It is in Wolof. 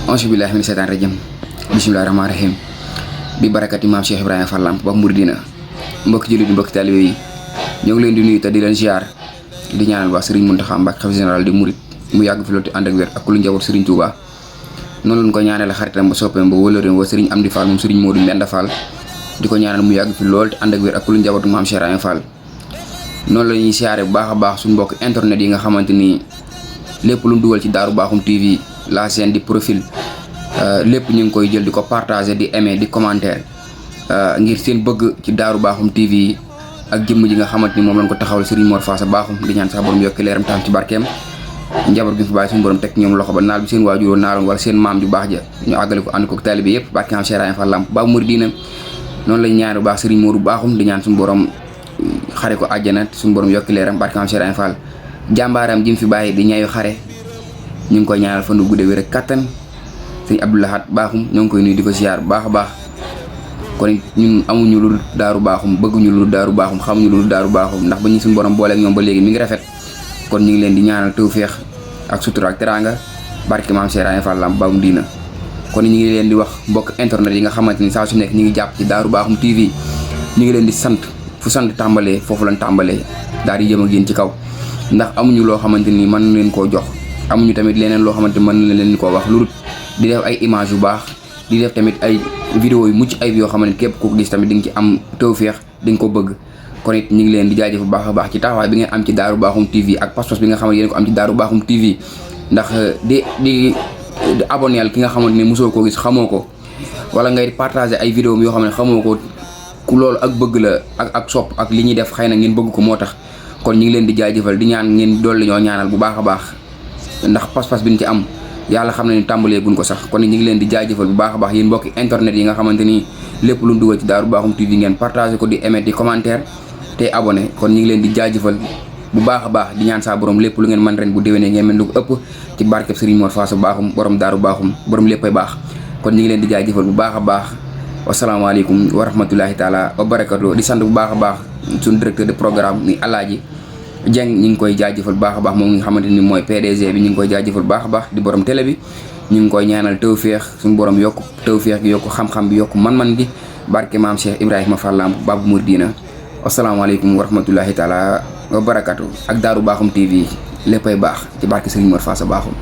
Auzubillahi mina shaytaani rajim. Bismillahirrahmanirrahim. Bi barakati maam Cheikh Ibrahima Fall Lamp Babu Mouridina. Mbokk jullit yi, mbokk taalibe yi, ñoo ngi leen di nuyu te di leen ziar di ñaanal waa Serigne Mountakha Mbacké xalifa général di Mouride mu yàgg fi loolu te ànd ak wér ak lu njaboot Serigne Touba. noonu lañ ko ñaanal xaritam ba soppeem ba wëlëreem wa Serigne Amdi Fall moom Serigne Modou Mbenda Fall di ko ñaanal mu yàgg fi lool te ànd ak wér ak lu njabootu maam Cheikh Ibrahima Fall. noonu la ñuy siyaare bu baax a baax suñu mbokk internet yi nga xamante ni lépp lu dugal ci Daaru Bakhoum TV la chaîne di profil lépp ñu ngi koy jël di ko partager di aimer di commentaire ngir seen bëgg ci Daaru Bakhoum TV ak jëmm ji nga xamante ni moom lañ ko taxawal Serigne Mor Faasa Bakhoum di ñaan sax borom yokki leeram tam ci barkeem njaboot gi fi bàyyi suñu borom teg ñoom loxo ba naal bi seen waajuroo naaloon wala seen maam ju baax ja ñu àggale ko ànd ko taalibe yëpp barke am Cheikh Ibrahima Fall Lamp Babu Mouridina. noonu lañ ñaari bu baax Serigne Modou Bakhoum di ñaan suñu borom xare ko àjjana suñu borom yokki leeram barke am Cheikh Ibrahima Fall jàmbaaram ji mu fi bàyyi di ñaayu xare ñu ngi koy ñaanal fan wu guddee wér ak kattan sëñ Abdou Lahad Bakhoum ñoo ngi koy nuyu di ko ziar bu baax a baax. kon ñun amuñu lu Daaru Bakhoum bëgguñu lu Daaru Bakhoum xamuñu lu Daaru Bakhoum ndax ba ñu suñu borom booleeg ñoom ba léegi mi ngi rafet kon ñu ngi leen di ñaanal tawféex ak sutura ak teraanga barke maam Cheikh Ibrahima Fall Lamp Babu Mouridina. kon ñu ngi leen di wax mbokk internet yi nga xamante ni saa su nekk ñu ngi jàpp ci Daaru Bakhoum TV ñu ngi leen di sant fu sant tàmbalee foofu lañ tàmbalee daal di jëm ak yéen ci kaw ndax amuñu loo xamante ni mën leen koo jox amuñu tamit leneen loo xamante ni mën leen koo wax lu di def ay image yu baax di def tamit ay vidéo yu mucc ayib yoo xamante ni képp ku ko gis tamit di nga ci am tawféex di nga ko bëgg. kon it ñu ngi leen di jaajëf bu baax a baax ci taxawaay bi ngeen am ci Daaru Bakhoum TV ak pas-pas bi nga xamante yéen ko am ci Daaru Bakhoum TV ndax di abonné ki nga xamante ni mosoo koo gis xamoo ko wala ngay partager ay vidéo yoo xam ne xamoo ko ku loolu ak bëgg la ak sopp ak li ñuy def xëy na ngeen bëgg ko moo tax. kon ñu ngi leen di jaajëfal di ñaan ngeen dolli ñoo ñaanal bu baax a baax ndax pas-pas bi ñu ci am yàlla xam na ni tàmbalee guñ ko sax kon ñu ngi leen di jaajëfal bu baax a baax yéen mbokki internet yi nga xamante ni lépp lu dugal ci Daaru Bakhoum TV ngeen partagé ko di aimer di commentaire te abonné. kon ñu ngi leen di jaajëfal bu baax a baax di ñaan saa borom lépp lu ngeen man ren bu déwénee ngeen mel lu ko ëpp ci barkeb Serigne Mor Faasa Bakhoum borom Daaru Bakhoum borom léppay baax. kon ñu ngi leen di jaajëfal bu baax a baax wasalaamaaleykum wa rahmatullahi taala wa barakatu. di sant bu baax a baax suñu directeur de programme ni Alaaji Dieng ñu ngi koy jaajëfal baax a baax moom nga xamante ni mooy PDG bi ñu ngi koy jaajëfal baax a baax di borom télé bi ñu ngi koy ñaanal tawféex suñu borom yokk tawféex gi yokk xam-xam bi yokk man-man gi barke maam Cheikh Ibrahima Fall Lamp Babu Mouridina. asalaamaaleykum wa rahmatullahi taala wa barakatu. ak Daaru Bakhoum TV léppay baax ci barke Serigne Mor Faasa Bakhoum.